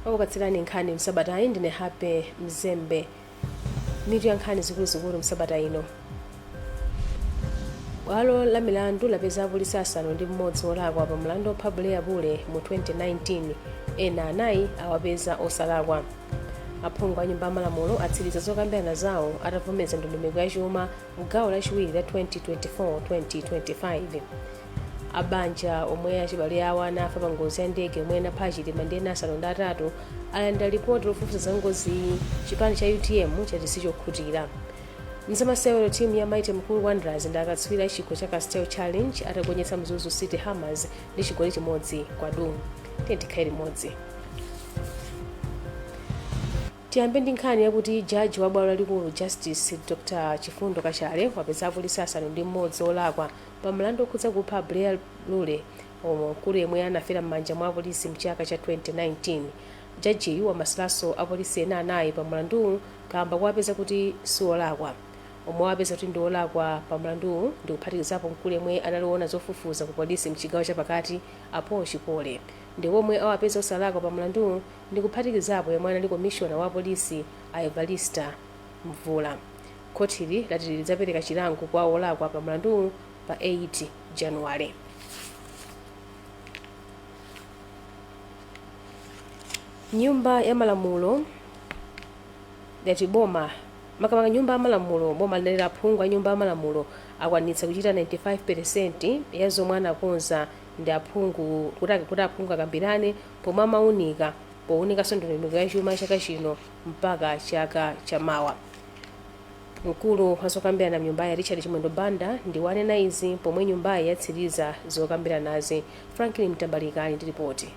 Okupatsirani nkhani msabatayi ndine Happy Mzembe. Mitu ya nkhani zikuluzikulu msabata ino: bwalo la milandu lapeza apolisi 6 olakwa pa mlandu opha Buleya Pule mu 2019, ena 4 awapeza osalakwa. Aphungu a Nyumba ya Malamulo atsiriza zokambirana zawo atavomereza ndondomeko ya chuma mgawo lachiwiri la 2024-2025. Abanja omwe achibale awo anafa pa ngozi ya ndege yomwe inapha a Chilima ndi ena 8 alandira lipoti lofufuza za ngoziyi, chipani cha UTM chati sichokhutira. Mzamasewero, timu ya Mighty Mukuru Wanderers ndi akatswiri a chikho cha Castel Challenge atagonjetsa Mzuzu City Hammers ndi chigoli chimodzi kwa du. Tiye tikhale limodzi. Tiyambe ndi nkhani yakuti jaji wa bwalo lalikulu Justice Dr Chifundo Kachale wapeza apolisi 6 olakwa pa mlandu okhudza kupha Buleya Lule, omwe mkulu yemwe anafera m'manja mwa apolisi mchaka cha 2019. Jajiyu wamasulanso apolisi ena 4 pa mlanduwu kamba kuwapeza kuti siolakwa. Omwe wapeza kuti ndi olakwa pa mlanduwu ndi kuphatikizapo mkulu yemwe anali woona zofufuza ku polisi mchigawo chapakati, a Paul Chipole, ndipo omwe awapeza osalakwa pa mlanduwu ndi kuphatikizapo yemwe anali komishona wa apolisi, a Evalista Mvula. Khotili lati lidzapereka chilango kwa olakwa pa mlanduwu pa 8 Januwale. Nyumba ya Malamulo yati boma, makamaka Nyumba ya Malamulo, boma linali aphungu a Nyumba ya Malamulo akwanitsa kuchita 95% ya zomwe anakonza ndi aphungu kuti aphungu akambirane pomwe amaunika powunikanso ndondomeko ya chuma chaka chino mpaka chaka chamawa. Mkulu wa zokambirana mnyumbayi, Richard Chimwendo Banda, ndi wanena izi pomwe nyumbayi yatsiriza zokambiranazi. Franklin Mtambalika ali ndi ripoti.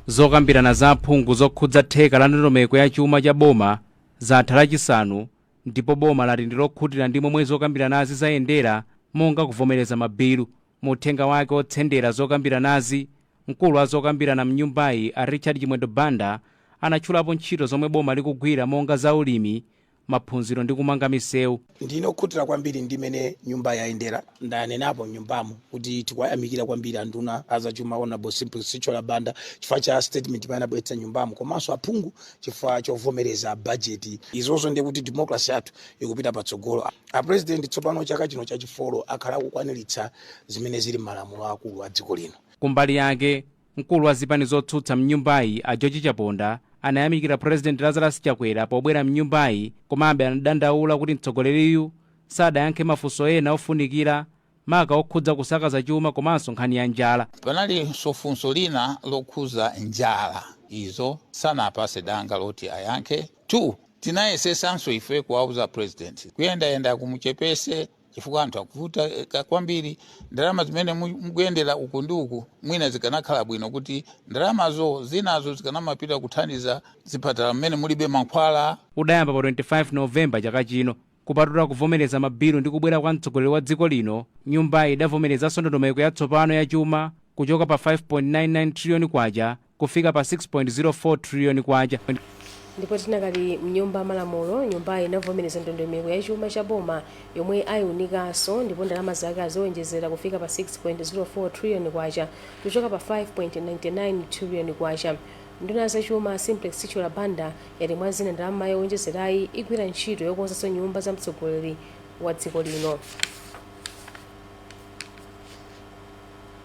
Zokambirana za aphungu zokhudza theka la ndondomeko ya chuma cha boma zatha Lachisanu, ndipo boma lati ndi lokhutira ndi momwe zokambiranazi zayendera, monga kuvomereza mabilu. Mu uthenga wake otsendera zokambiranazi, mkulu wa zokambirana mnyumbayi, a Richard Chimwendo Banda, anatchulapo ntchito zomwe boma likugwira monga za ulimi, maphunziro ndi kumanga misewu. Ndine okhutira kwambiri ndi mmene nyumba yayendera. Ndanenapo mnyumbamo kuti tikuwayamikira kwambiri anduna azachuma, Honorable Simplex Chithyola Banda, chifukwa cha statement imene anabweretsa nyumbamo, komanso aphungu chifukwa chovomereza budget. Izozo ndiye kuti democracy yathu ikupita patsogolo. A President tsopano chaka chino chachifolo akhala akukwaniritsa zimene zili m'malamulo akulu a dziko lino. Kumbali yake, mkulu wa zipani zotsutsa mnyumbayi, a George Chaponda, anayamikira President Lazarus Chakwera pobwera mnyumbayi, komabe anadandaula kuti mtsogoleriyu sadayankhe mafunso ena ofunikira, maka okhudza kusakaza chuma komanso nkhani ya njala. Panalinso funso lina lokhuza njala, izo sanapase danga loti ayankhe. 2, tinayesesanso ife kuwauza President kuyendayenda kumuchepese, chifukwa anthu akuvuta kwambiri. Ndalama zimene mukuyendera uku ndi uku, mwina zikanakhala bwino kuti ndalamazo zinazo zikanamapita kuthandiza zipatala mmene mulibe mankhwala. Udayamba pa 25 Novemba chaka chino. Kupatula kuvomereza mabilu ndi kubwera kwa mtsogoleri wa dziko lino, nyumbayi idavomerezanso ndondomeko yatsopano ya chuma kuchoka pa 5.99 trillion kwacha kufika pa 6.04 trillion kwacha. Ndipo tinakali mnyumba ya Malamulo, nyumbayi inavomereza ndondomeko ya chuma cha boma yomwe ayiunikanso, ndipo ndalama zake aziwonjezera kufika pa 6.04 trillion kwacha kuchoka pa 5.99 trillion kwacha. Nduna ya zachuma, Simplex Chithyola Banda, yati mwa zina ndalama yowonjezerayi igwira ntchito yokonzanso nyumba za mtsogoleri wa dziko lino.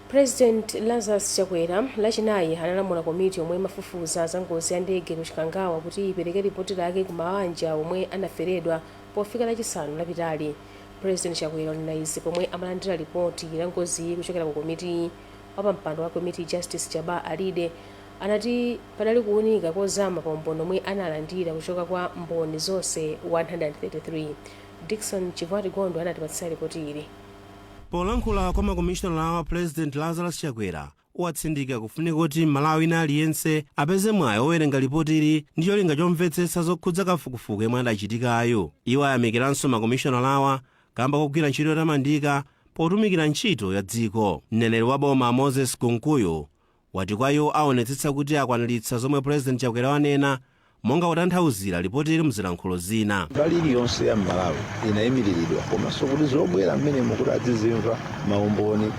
President Lazarus Chakwera Lachinayi analamula komiti yomwe imafufuza za ngozi ya ndege ku Chikangawa kuti ipereke lipoti lake ku mabanja omwe anaferedwa pofika Lachisanu lapitali. President Chakwera wanena izi pomwe amalandira lipoti la ngoziyi kuchokera ku komitiyi. Wapampando wa komitiyi, Justice Jabbar Alide, anati padali kuunika kozama pa umboni omwe analandira kuchoka kwa mboni zonse 133. Dickson Chivwati Gondwe anatipatsira lipoti ili. Polankhula kwa makomishonala, President Lazarus Chakwera watsindika kufunika kuti Malawi wina aliyense apeze mwayi owerenga lipotili ndi cholinga chomvetsetsa zokhudza kafukufuku yemwe adachitikayo. Iwo ayamikiranso makomishonalawa kamba kogwira ntchito yotamandika potumikira ntchito ya dziko. Mneneri wa boma, Moses Kunkuyu, wati kwa iwo aonetsetsa kuti akwaniritsa zomwe President Chakwera wanena. Monga kutanthauzira lipotili mzilankhulo zina. Mbali iliyonse ya Mmalawi inayimiriridwa, komanso kuti zobwera mmenemo kuti adzizimva maumboni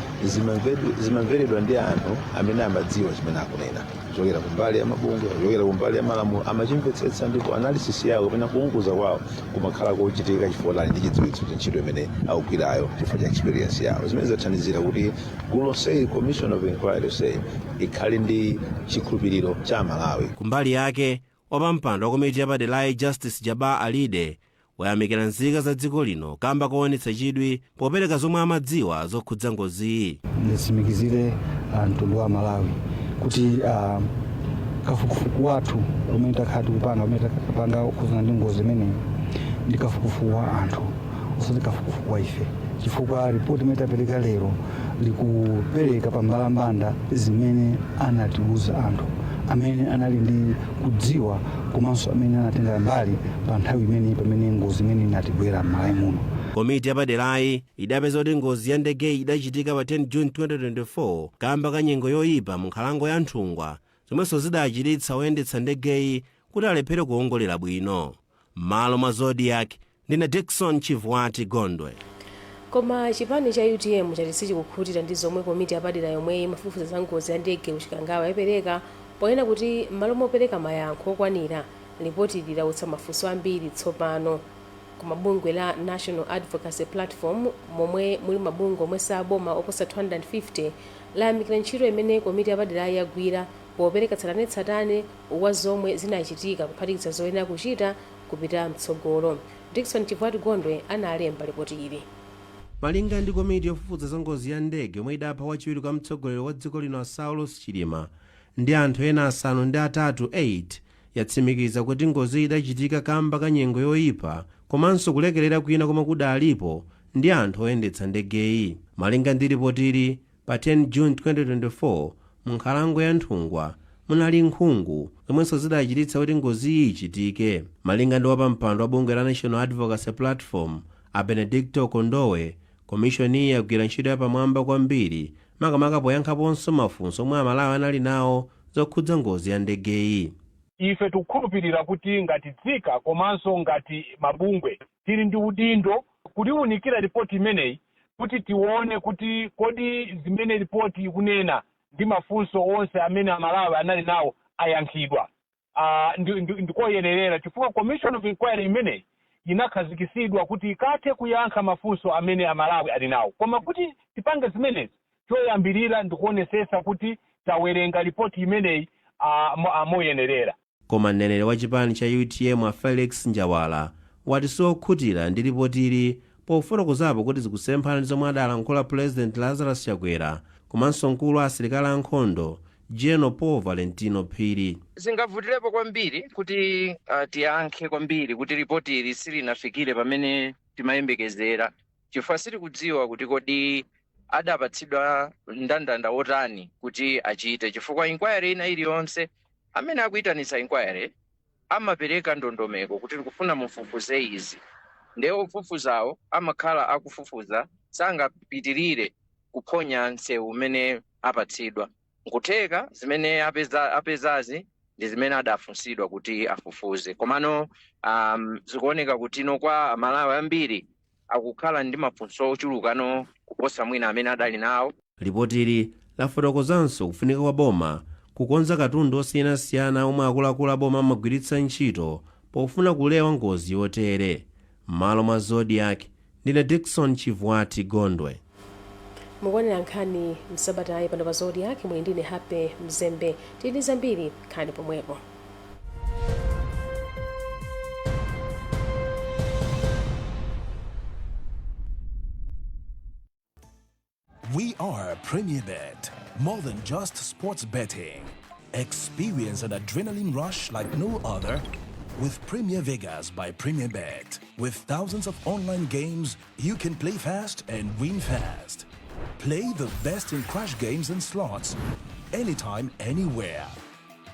zimamveredwa ndi anthu amene amadziwa chimene akunena, kuchokera kumbali ya mabungwe, kuchokera kumbali ya malamulo, amachimvetsetsa, ndipo analysis yawo kapena kuunguza kwawo kumakhala kochitika chifukwa ali ndi chidziwitso cha ntchito imene akugwirayo chifukwa cha experience yawo, zimene zathandizira kuti gulu lonseyi, commission of inquiry yonseyi, ikhale ndi chikhulupiriro cha Malawi. Kumbali yake, wapampando wa komiti yapaderayi, Justice Jabbar Alide, wayamikira nzika za dziko lino kamba koonetsa chidwi popereka zomwe amadziwa zokhudza ngoziyi. Nditsimikizire mtundu wa Malawi kuti kafukufuku wathu umene takhala tikupanga, umene takapanga kukhuzana ndi ngozi imeneyi, ndi kafukufuku wa anthu, osati kafukufuku wa ife, chifukwa ripoti imene tapereka lero likupereka pambalambanda zimene anatiuza anthu amene anali ndi kudziwa komanso amene anatenga mbali pa nthawi imene pamene ngozi imene inatigwera m'Malawi muno. Komiti yapaderayi idapeza kuti ngozi ya ndegeyi idachitika pa 10 June 2024 kamba ka nyengo yoyipa mu nkhalango ya Nthungwa, zomwenso zidachititsa oyendetsa ndegeyi kuti alephere kuwongolera bwino. M'malo mwa Zodiak, ndine Dickson Chivwati Gondwe. Koma chipani cha UTM chati sichikukhutira ndi zomwe komiti yapadera yomwe imafufuza za ngozi ya ndege kuChikangawa yapereka, ponena kuti m'malo mopereka mayankho okwanira, lipoti lidautsa mafunso ambiri tsopano. Koma bungwe la National Advocacy Platform, momwe muli mabungwe omwe saboma oposa 250, layamikira ntchito imene komiti yapaderayi yagwira popereka tsatanetsatane wa zomwe zinachitika, kuphatikiza zoyenera kuchita kupita mtsogolo. Dickson Chivwati Gondwe analemba ripoti ili. Malinga ndi komiti yofufuza za ngozi ya ndege yomwe idapha wachiwiri kwa mtsogoleri wa dziko lino Saulos Chilima ndi anthu ena 8 8, yatsimikiza kuti ngozi idachitika kamba ka nyengo yoyipa komanso kulekerera kwina komwe kudalipo ndi anthu oyendetsa ndegeyi. Malinga ndi ripotili, pa 10 June 2024 mu nkhalango ya Nthungwa munali nkhungu zomwenso zidachititsa kuti ngoziyi ichitike. Malinga ndi wapampando wa bungwe la National Advocacy Platform, a Benedicto Kondowe, komishoniyi yagwira ntchito yapamwamba kwambiri, makamaka poyankhaponso mafunso omwe Amalawi anali nawo zokhudza ngozi ya ndegeyi. Ife tikukhulupirira kuti ngati dziko komanso ngati mabungwe tili ndi udindo kuliwunikira ripoti imeneyi kuti tione kuti kodi zimene ripoti ikunena ndi mafunso onse amene Amalawi anali nawo ayankhidwa. Ndikoyenerera chifukwa commission of inquiry imeneyi inakhazikisidwa kuti ikathe kuyankha mafunso amene Amalawi ali nawo. Koma kuti tipange zimenezi, choyambirira ndikuonesesa kuti tawerenga ripoti imeneyi moyenerera. Koma mneneri wa chipani cha UTM, a Felix Njawala, wati siokhutira ndi ripotili, pofotokozapo kuti zikusemphana ndi zomwe adalankhula President Lazarus Chakwera komanso mkulu wa asilikali ankhondo, General Paul Valentino Phiri. Zingavutirepo kwambiri kuti tiyankhe kwambiri kuti ripoti ili silinafikire pamene timayembekezera, chifukwa sitikudziwa kuti kodi adapatsidwa mndandanda wotani kuti achite, chifukwa inquiry ina iliyonse, amene akuyitanitsa inquiry amapereka ndondomeko kuti tikufuna mufufuze izi, ndiye ofufuzawo amakhala akufufuza, sangapitirire kuphonya msewu umene apatsidwa. Nkutheka zimene apezazi ndi zimene adafunsidwa kuti afufuze, komano zikuoneka kuti no, kwa Amalawi ambiri akukhala ndi mafunso ochulukano kuposa mwina amene adali nawo. Lipotili lafotokozanso kufunika kwa boma kukonza katundu osiyanasiyana omwe akuluakulu a boma amagwiritsa ntchito pofuna kulewa ngozi yotere. M'malo mwa Zodiak, ndine Dickson Chivwati Gondwe. Mukuonera nkhani msabatayi pano pa Zodiak, muli ndine Happy Mzembe. Tili ndi zambiri, nkhani pomwepo. We are Premier Bet, more than just sports betting. Experience an adrenaline rush like no other with Premier Vegas by Premier Bet. With thousands of online games, you can play fast and win fast. Play the best in crash games and slots, anytime, anywhere.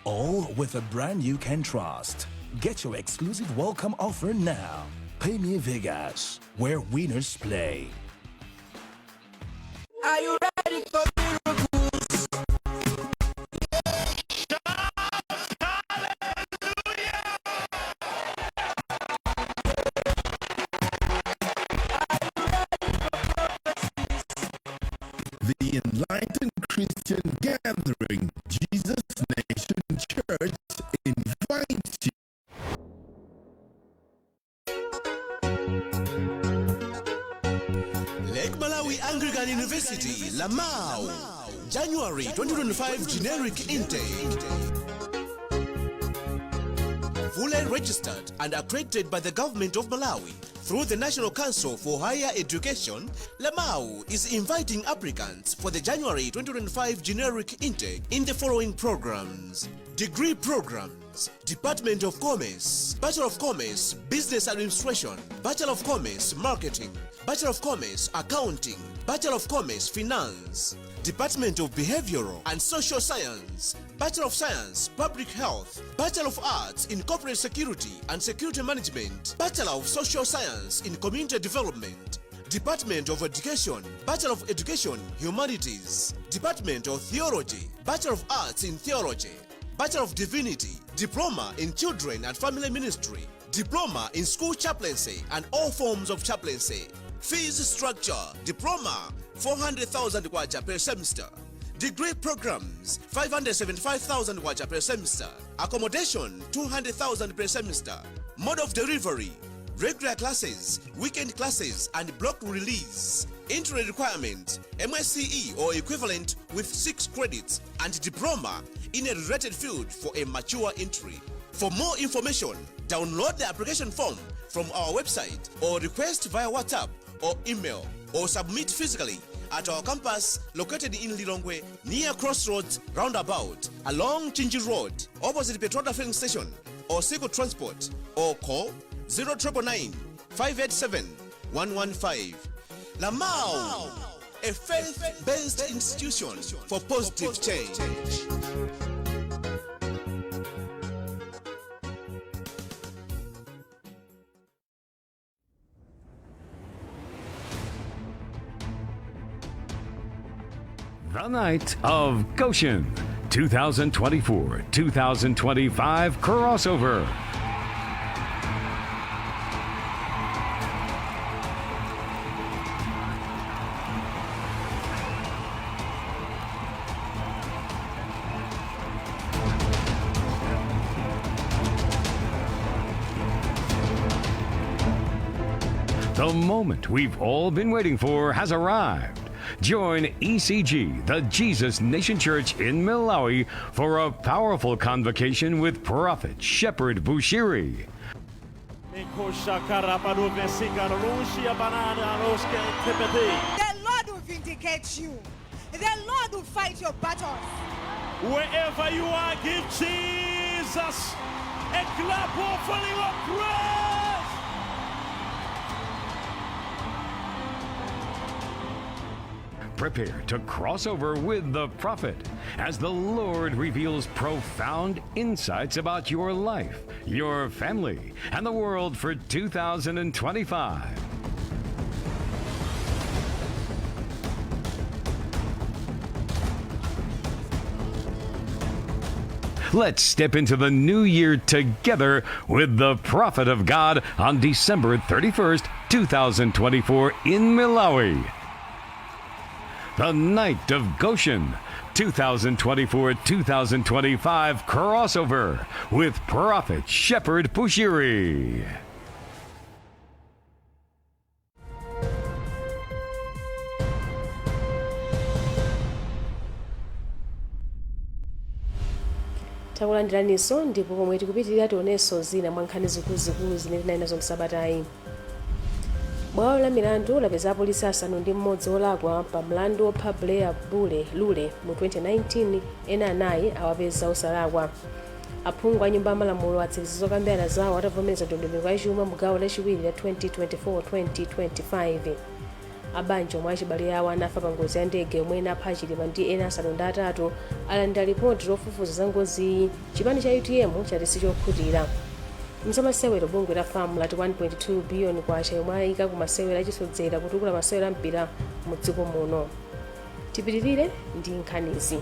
All with a brand you can trust. Get your exclusive welcome offer now. Premier Vegas, where winners play. Are you ready for miracles? Christian gathering, Jesus Nation Church invites you. Lake Malawi Anglican University, Lamau, January 2025 generic intake. Fully registered and accredited by the government of Malawi through the National Council for Higher Education, Lamau is inviting applicants for the January 2025 generic intake in the following programs: Degree programs, Department of Commerce, Bachelor of Commerce, Business Administration, Bachelor of Commerce, Marketing, Bachelor of Commerce, Accounting, Bachelor of Commerce, Finance, Department of Behavioral and Social Science, Bachelor of Science, Public Health, Bachelor of Arts in Corporate Security and Security Management, Bachelor of Social Science in Community Development, Department of Education, Bachelor of Education, Humanities, Department of Theology, Bachelor of Arts in Theology, Bachelor of Divinity, Diploma in Children and Family Ministry, Diploma in School Chaplaincy and all forms of chaplaincy. Fees structure: Diploma 400,000 kwacha per semester. Degree programs 575,000 kwacha per semester. Accommodation 200,000 per semester. Mode of delivery: regular classes, weekend classes, and block release. Entry requirement: MSCE or equivalent with 6 credits and diploma in a related field for a mature entry. For more information, download the application form from our website or request via WhatsApp or email, or submit physically at our campus located in Lilongwe near Crossroads Roundabout along Mchinji Road opposite Petroda filling station or Siku Transport, or call 0999 587 115. Lamau, a faith-based institution for positive change. The Night of Goshen 2024 2025 crossover. The moment we've all been waiting for has arrived. Join ECG, the Jesus Nation Church in Malawi, for a powerful convocation with Prophet Shepherd Bushiri. The Lord will vindicate you. The Lord will fight your battles. Wherever you are, give Jesus a clap offering of praise. Prepare to cross over with the prophet as the Lord reveals profound insights about your life, your family, and the world for 2025. Let's step into the new year together with the prophet of God on December 31st, 2024 in Malawi. The Night of Goshen 2024 2025 crossover with Prophet Shepherd Bushiri. Takulandiraninso, ndipo pomwe tikupitirira tionenso zina mwa nkhani zikuluzikulu zimene tinali nazo msabatayi. Bwalo la milandu lapeza apolisi 6 olakwa pa mlandu wopha Blair Bule Lule mu 2019. Ena anayi awapeza osalakwa. Aphungu a nyumba ya malamulo atsiriza zokambirana zawo atavomereza ndondomeko yachuma mu gawo lachiwiri la 2024-2025. Abanja omwe achibale awo anafa pa ngozi ya ndege yomwe inapha Chilima ndi ena 8 alandira ripoti lofufuza za ngoziyi. Chipani cha UTM chati sichokhutira. Mzamasewero, bungwe la FAM lati 1.2 biliyoni kwacha yomwe ayika ku masewero achisodzera kutukula masewero ampira mu dziko muno. Tipitirire ndi nkhanizi.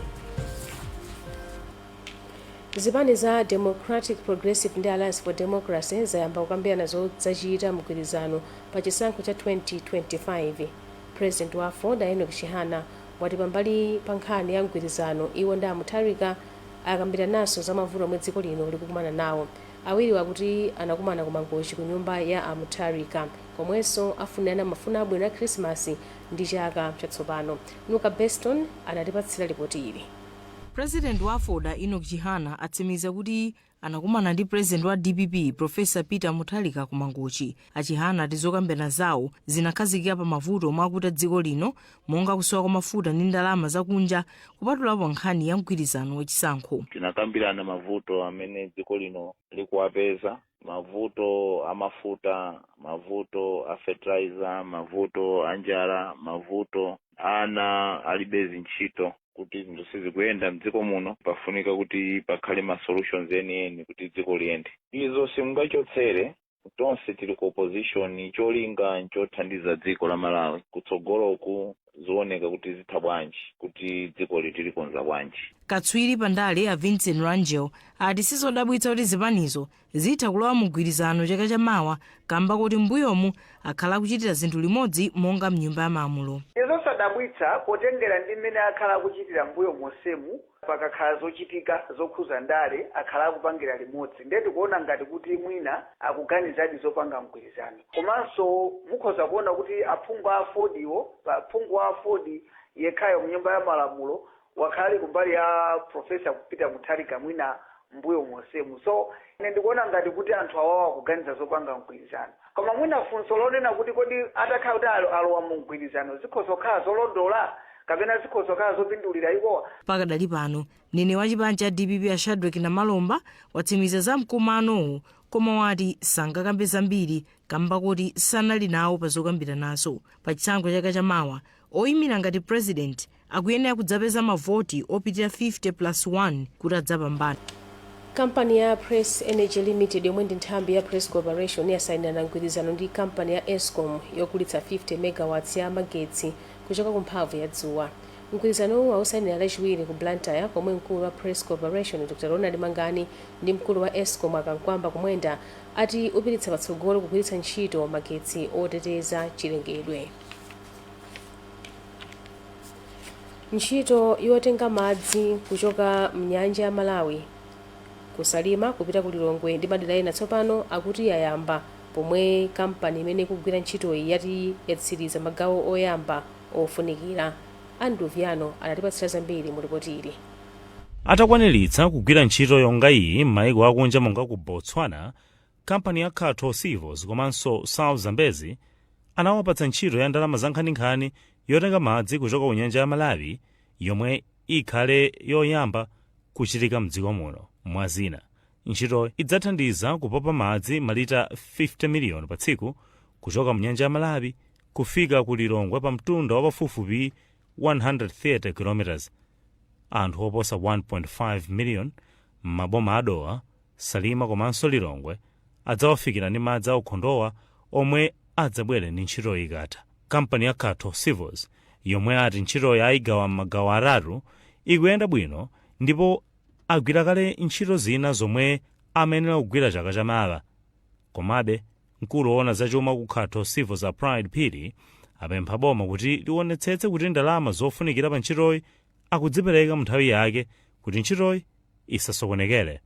Zipani za Democratic Progressive ndi Alliance for Democracy zayamba kukambirana zodzachita mgwirizano pa chisankho cha 2025. President wa AFORD, Enoch Chihana, Wati pambali pa nkhani ya mgwirizano, iwo ndi a Mutharika akambirananso za mavuto omwe dziko lino likukumana nawo. Awiri akuti anakumana ku Mangochi ku nyumba ya a Mutharika, komwenso afunirana mafuno abwino a Khrisimasi ndi chaka chatsopano. Nuka Beston anatipatsira lipoti ili. President wa AFORD, Enoch Chihana, atsimikiza kuti anakumana ndi President wa DPP, Professor Peter Mutharika, ku Mangochi. A Chihana ati zokambirana zawo zinakhazikika pa mavuto omwe akuta dziko lino, monga kusowa kwa mafuta ndi ndalama zakunja, kupatulapo nkhani ya mgwirizano wachisankho. Tinakambirana mavuto amene dziko lino likuwapeza, mavuto amafuta, mavuto a fertilizer, mavuto a njala, mavuto ana alibe zintchito, kuti zinthu sizikuyenda mdziko muno, pafunika kuti pakhale ma solutions enieni kuti dziko liyende. Izo simungachotsere, tonse tili ku opposition, cholinga nchothandiza dziko la Malawi kutsogoloku. Zioneka kuti zitha bwanji, kuti dziko litilikonza bwanji. Katswiri pandale a Vincent Rangel ati sizodabwitsa kuti zipanizo zitha kulowa mugwirizano chaka chamawa, kamba kuti mbuyomu akhala akuchitira zinthu limodzi monga mnyumba ya malamulo. Ndizosadabwitsa potengera ndi mmene akhala akuchitira mbuyo monsemu. Pakakhala zochitika zokhuza ndale, akhala akupangira limodzi, ndiye tikuona ngati kuti mwina akuganizadi zopanga mgwirizano. Komanso mukhoza kuona kuti aphungu a AFORDwo, phungu wa AFORD yekhayo mnyumba ya malamulo wakhala ali kumbali ya Professor Peter Mutharika mwina mbuyo monsemu. So ine ndikuona ngati kuti anthu awawa akuganiza zopanga mgwirizano. Koma mwina funso lonena kuti kodi atakhala kuti alowa mu mgwirizano zikhoza kukhala zolondola kapena zikhoza kukhala zopindulira iwowa? Pakadali pano, mneneri wa chipani cha DPP, a Shadrack Namalomba, watsimikiza za mkumanowo, koma wati sangakambe zambiri kamba kuti sanali nawo pa zokambiranazo. Pa chisankho chaka chamawa, oyimira ngati President akuyenera kudzapeza mavoti opitirira 50 plus 1 kuti adzapambane. Kampani ya Press Energy Limited, yomwe ndi nthambi ya Press Corporation, yasayinirana mgwirizano ndi kampani ya ESCOM yogulitsa 50 megawatts ya magetsi kuchoka ku mphamvu ya dzuwa. Mgwirizanowu awusayinira Lachiwiri ku Blantyre, komwe mkulu wa Press Corporation, Dr Ronald Mangani, ndi mkulu wa ESCOM, a Kamkwamba Kumwenda, ati upititsa patsogolo kugwiritsa ntchito magetsi oteteza chilengedwe. Ntchito yotenga madzi kuchoka mnyanja ya Malawi kuSalima kupita ku Lilongwe ndi madera ena tsopano akuti yayamba, pomwe kampani imene ikugwira ntchitoyi yati yatsiriza magawo oyamba ofunikira. Andrew Viano anatipatsira zambiri mu ripoti ili. Atakwaniritsa kugwira ntchito yonga iyi m'mayiko akunja monga ku Botswana, kampani ya Khatho Civils komanso South Zambezi anawapatsa ntchito ya ndalama za nkhaninkhani yotenga madzi kuchoka ku nyanja ya Malawi, yomwe ikhale yoyamba kuchitika mdziko muno. Mwazina, ntchitoyi idzathandiza kupopa madzi malita 50 miliyoni pa tsiku kuchoka mu nyanja ya Malawi kufika ku Lilongwe pa mtunda wa pafupifupi 130 km. Anthu oposa 1.5 million m'maboma a Dowa, Salima komanso Lilongwe adzawafikira ndi madzi aukhondowa omwe adzabwere ndi ntchitoyi ikatha. Kampani ya Khatho Civils, yomwe ati ntchitoyi ayigawa m'magawo atatu, ikuyenda bwino ndipo agwira kale ntchito zina zomwe amayenera kugwira chaka chamawa. Komabe, mkulu woona zachuma ku Khatho Civils, a Pride Phiri, apempha boma kuti liwonetsetse kuti ndalama zofunikira pa ntchitoyi akudzipereka mu nthawi yake kuti ntchitoyi isasokonekere.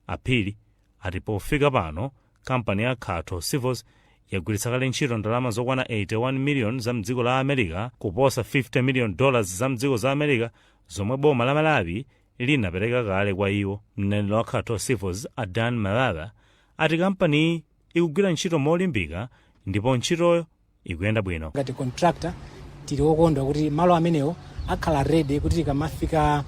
Aphiri ati pofika pano kampani ya Khatho Civils yagwiritsa kale ntchito ndalama zokwana 81 million za mdziko la America, kuposa 50 million dollars za mdziko za America zomwe boma la Malawi linapereka kale kwa iwo. Mneneri wa Khatho Civils, Adan Malala, ati kampaniyi ikugwira ntchito molimbika ndipo ntchitoyo ikuyenda bwino. Ngati contractor tili okondwa kuti malo amenewo akhala ready kuti ikamafika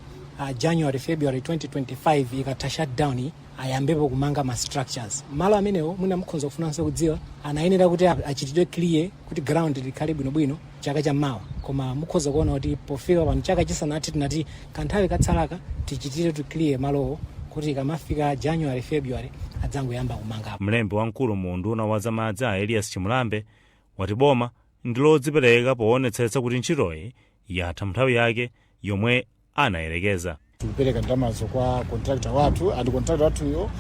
January, February 2025, ikatha shutdown, ayambepo kumanga ma structures. Malo amenewo, mwina mukhoza kufunanso kudziwa, anayenera kuti achitidwe clear kuti ground likhale bwinobwino chaka chammawa, koma mukhoza kuona kuti pofika pano chaka chisanathe, tinati kanthawi katsalaka tichitire to clear malowo kuti ikamafika January, February adzangoyamba kumangapo. Mlembi wamkulu mu unduna wa zamadzi, a Elias Chimulambe, wati boma ndi lodzipereka poonetsetsa kuti ntchitoyi yatha nthawi yake yomwe anayerekeza. Tikupereka ndalamazo kwa contractor wathu, and contractor wathuyo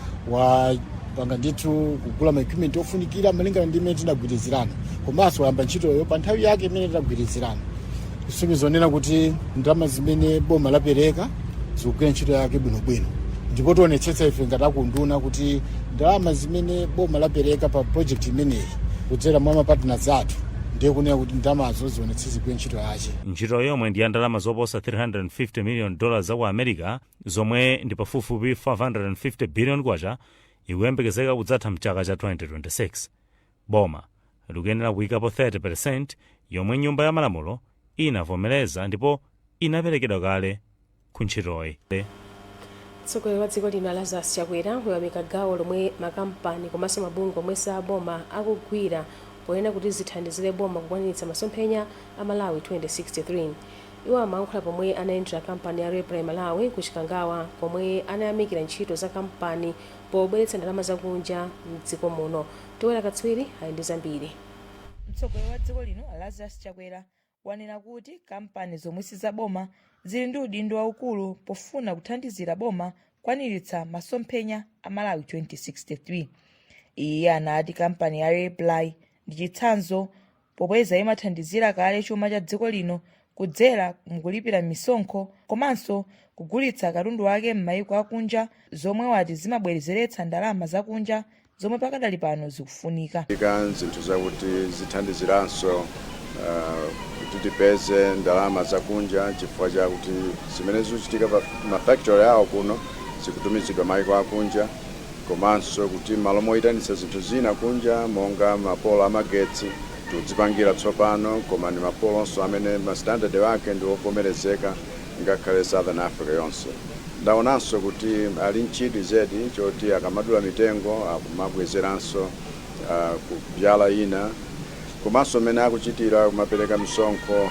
wapanga ndithu kugula ma equipment ofunikira malingana ndi imene tinagwirizirana, komanso wayamba ntchitoyo pa nthawi yake imene tinagwirizirana. Kusonyeza onena kuti ndalama zimene boma lapereka zikugwira ntchito yake bwinobwino, ndipo tionetsetsa ife ngati akunduna kuti ndalama zimene boma lapereka pa project imeneyi kudzera mwa mapartners athu, ndiye kunena kuti ndalamazo zionetse zigwire ntchito yake. Ntchito yomwe ndi ya ndalama zoposa 350 million dollars za ku America, zomwe ndi pafupifupi 550 billion kwacha, ikuyembekezeka kudzatha mchaka cha 2026. Boma likuyenera kuyikapo 30% yomwe Nyumba ya Malamulo inavomereza ndipo inaperekedwa kale ku ntchitoyi. Mtsogoleri wa dziko lino Lazarus Chakwera wayamika gawo lomwe makampani komanso mabungwe omwe saboma akugwira, ponena kuti zithandizire boma kukwaniritsa masomphenya a Malawi 2063. Iwo amayankhula pomwe anayendera kampani ya Raiply Malawi ku Chikangawa, komwe anayamikira ntchito za kampani pobweretsa ndalama zakunja mdziko muno. Towera Katswiri ali ndi zambiri. Mtsogoleri wa dziko lino Lazarus Chakwera wanena kuti kampani zomwe sizaboma zili ndi udindo waukulu pofuna kuthandizira boma kukwaniritsa masomphenya a Malawi 2063. Iye anati kampani ya Raiply ndi chitsanzo, popeza imathandizira kale chuma cha dziko lino kudzera mukulipira misonkho komanso kugulitsa katundu wake m'mayiko akunja, zomwe wati zimabwezeretsa ndalama zakunja zomwe pakadali pano zikufunika. Ika zinthu zakuti zithandiziranso kuti tipeze ndalama zakunja, chifukwa chakuti zimene zikuchitika pa mafactory awo kuno zikutumizidwa maiko akunja, komanso kuti malo moyitanitsa zinthu zina kunja monga mapolo amagetsi tikudzipangira tsopano, koma ndi mapolonso amene ma standard wake ndi ovomerezeka ngakhale Southern Africa yonse. Ndaonanso kuti ali nchidwi zedi choti akamadula mitengo akumabwezeranso kubyala ina, komanso mmene akuchitira kumapereka misonkho,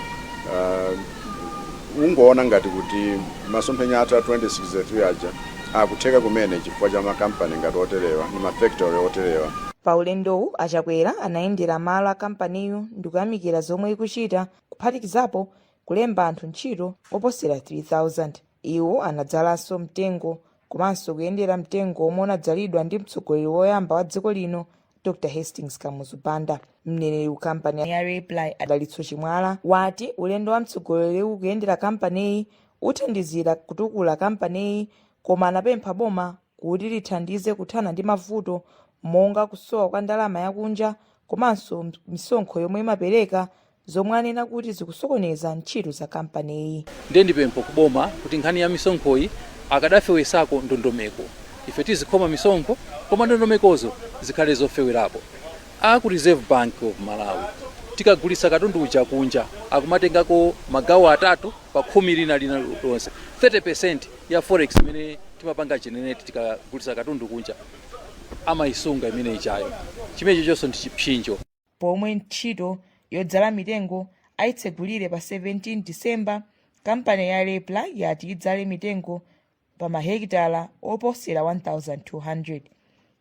ungoona ngati kuti masomphenya athu a 2063 aja akutheka kumene chifukwa cha makampani ngati oterewa ndi mafactory oterewa. Pa ulendowu, Achakwera anayendera malo a kampaniyu ndikuyamikira zomwe ikuchita, kuphatikizapo kulemba anthu ntchito oposera 3000. Iwo anadzalanso mtengo komanso kuyendera mtengo omwe unadzalidwa ndi mtsogoleri woyamba wa dziko lino Dr Hastings Kamuzu Banda. Mneneri ku kampani ya Raiply Adalitso Chimwala wati ulendo wa mtsogoleri kuyendera kampaniyi uthandizira kutukula kampaniyi, koma anapempha boma kuti lithandize kuthana ndi mavuto monga kusowa kwa ndalama yakunja komanso misonkho yomwe imapereka, zomwe anena kuti zikusokoneza ntchito za kampaniyi. Ndiye ndipempho kuboma kuti nkhani ya misonkhoyi akadafewesako ndondomeko. Ife tizikhoma misonkho, koma ndondomekozo zikhale zofewerapo. A ku Reserve Bank of Malawi, tikagulitsa katundu uja kunja akumatengako magawo atatu pa 10 lina lina lonse, 30% ya forex imene timapanga generate tikagulitsa katundu kunja amayisunga imene ichayo. Chimenecho chonso ndi chipsinjo. Pomwe ntchito yodzala mitengo ayitsegulire pa 17 Disemba, kampani ya Raiply yati idzale mitengo pa mahekitala oposera 1200.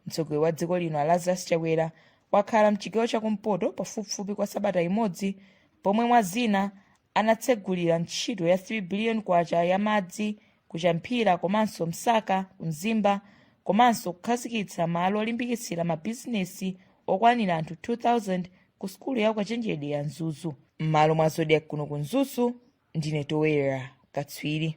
Mtsogoleri wa dziko lino Lazarus Chakwera wakhala mchigawo chakumpoto pafupifupi kwa sabata imodzi, pomwe mwa zina anatsegulira ntchito ya 3 billion kwacha ya madzi ku Champhira komanso Msaka ku Mzimba, komanso kukhazikitsa malo olimbikitsira mabizinesi okwanira anthu 2000 ku sukulu ya ukachenjede ya Mzuzu. M'malo mwa Zodiak kuno ku Mzuzu, ndine Towera Katswiri.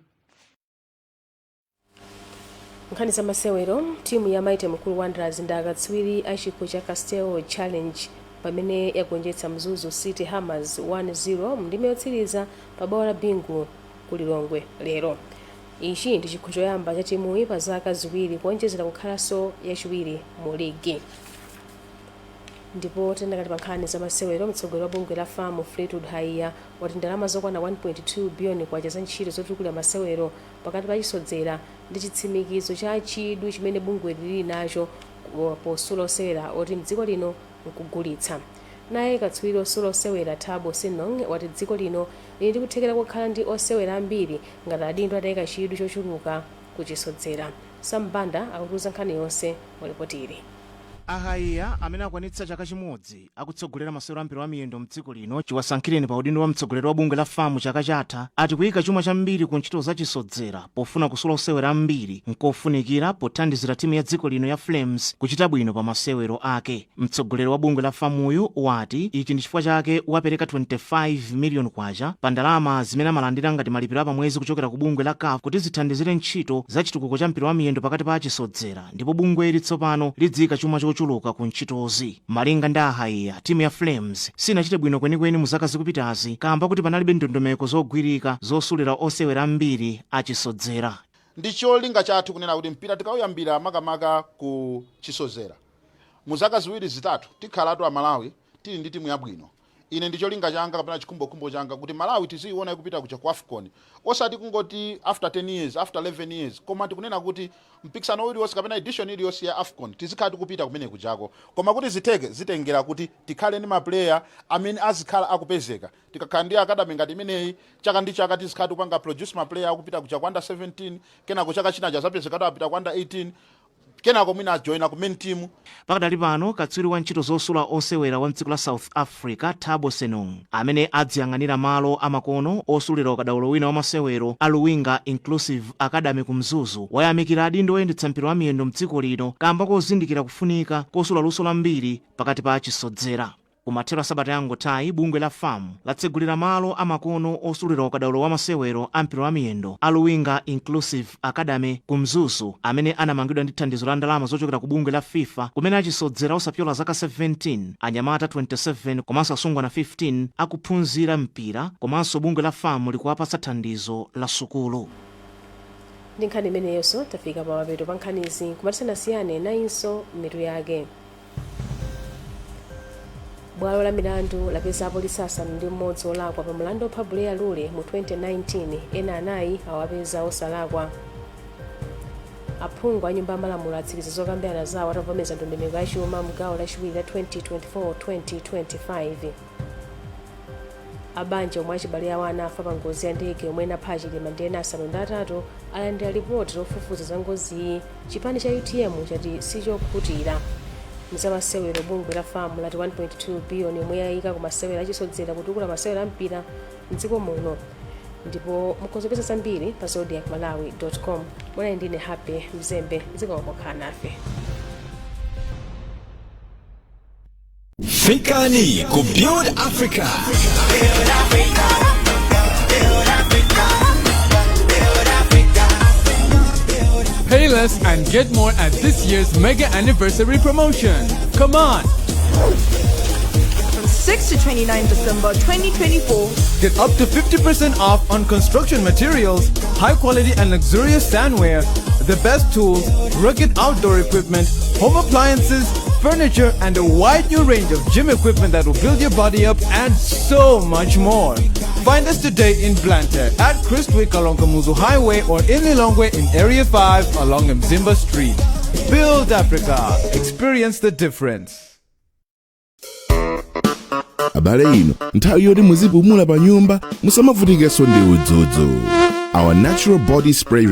Nkhani za masewero. Timu ya Mighty Mukuru Wanderers ndi akatswiri a chikho cha Castel Challenge pamene yagonjetsa Mzuzu City Hammers 1-0 mndime yotsiriza pa bwalo la Bingu ku Lilongwe lero. Ichi ndi chikho choyamba cha timuyi pa zaka 2, kuonjezera kukhalanso yachiwiri mu ligi. Ndipo tendakati pa nkhani za masewero, mtsogoleri wa bungwe la FAM Fleetwood Haiya wati ndalama zokwana 1.2 biliyoni kwacha za ntchito zotukula masewero pakati pa chisodzera ndi chitsimikizo cha chidwi chimene bungwe lili nacho posula osewera oti mdziko lino nkugulitsa. Naye katswiri osula osewera Thabo Senong wati dziko lino lili ndi kuthekera kokhala ndi osewera ambiri ngati adindo atayika chidwi chochuluka kuchisodzera. Sambanda akutiuza nkhani yonse mu ripoti ili. A Haiya, amene akwanitsa chaka chimodzi akutsogolera masewero ampira wa miyendo mdziko lino chiwasankhireni pa udindo wa mtsogoleri wa bungwe la FAM chaka chatha, ati kuyika chuma chambiri ku ntchito zachisodzera pofuna kusula osewera ambiri nkofunikira pothandizira timu ya dziko lino ya Flames kuchita bwino pa masewero ake. Mtsogoleri wa bungwe la FAMuyu wati ichi ndi chifukwa chake wapereka 25 miliyoni kwacha pa ndalama zimene amalandira ngati malipiro apamwezi kuchokera ku bungwe la CAF kuti zithandizire ntchito za chitukuko cha mpira wa miyendo pakati pa achisodzera, ndipo bungweli tsopano lidziyika chuma chochuluka ku ntchitozi. Malinga ndi a Haiya, timu ya Flames sinachite bwino kwenikweni mu zaka zikupitazi kamba kuti panalibe ndondomeko zogwirika zosulira osewera ambiri achisodzera. Ndi cholinga chathu kunena kuti mpira tikauyambira makamaka ku chisozera, mu zaka 2 3 tikhalatu Amalawi tili ndi timu yabwino. Ine ndi cholinga changa kapena chikhumbokhumbo changa kuti Malawi tiziyiona ikupita kuja ku AFCON, osati kungoti after 10 years, after 11 years, koma tikunena kuti mpikisano uliwonse kapena edition iliyonse ya AFCON tizikhala tikupita kumene kujako. Koma kuti zitheke, zitengera kuti tikhale ndi ma player amene azikhala akupezeka. Tikakhala ndi academy ngati imeneyi, chaka ndi chaka tizikhala tikupanga produce ma player akupita kuja ku under 17, kenako chaka china chazapezekatu apita ku under 18, kenako mwina ajoyina ku main team. Pakadali pano, katswiri wa ntchito zosula osewera wa mdziko la South Africa, Thabo Senong, amene adziyang'anira malo amakono osulira ukadaulo wina wa masewero a Luwinga Inclusive Academy ku Mzuzu, wayamikira adindo oyendetsa mpira wa miyendo mdziko lino kamba kozindikira kufunika kosula luso lambiri pakati pa achisodzera. Kumathero a sabata yangothayi, bungwe la FAM latsegulira malo amakono osulira ukadaulo wa masewero a mpira wa miyendo a Luwinga Inclusive Academy ku Mzuzu, amene anamangidwa ndi thandizo la ndalama zochokera ku bungwe la FIFA, kumene achisodzera osapyola zaka 17, anyamata 27 komanso asungwana 15 akuphunzira mpira, komanso bungwe la FAM likuwapatsa thandizo la sukulu. Ndi nkhani imeneyonso tafika pa mapeto pa nkhanizi. Koma tisanasiyane, nayinso mitu yake. Bwalo la milandu lapeza apolisi 6 olakwa pa mlandu opha Buleya Lule mu 2019, ena anayi awapeza osalakwa. Aphungu a Nyumba ya Malamulo atsiriza zokambirana zawo atavomereza ndondomeko yachuma mgawo lachiwiri la 2024-2025. Abanja omwe achibale awo anafa pa ngozi ya ndege yomwe inapha Chilima ndi ena 8 alandira lipoti lofufuza za ngoziyi. Chipani cha UTM chati sichokhutira. Mzamasewero, bungwe la FAM lati 1.2 biliyoni yomwe yayika ku masewero achisodzera kutukula masewero ampira mdziko muno. Ndipo mukhoza kupeza zambiri pa zodiakmalawi.com. Munali ndine Happy Mzembe. Zikomo pokhala nafe. Fikani ku Build Africa. Build Africa. Build Africa. Build Africa. Pay less and get more at this year's mega anniversary promotion. Come on! From 6 to 29 December 2024, Get up to 50% off on construction materials, high quality and luxurious sandware, the best tools, rugged outdoor equipment, home appliances, furniture, and a wide new range of gym equipment that will build your body up, and so much more. Find us today in Blantyre at Christwick along Kamuzu Highway or in Lilongwe in Area 5 along Mzimba Street. Build Africa. Experience the difference. Abale inu, nthawi yoti muzipumula pa nyumba, musamavutikenso ndi udzudzu. Our natural body spray.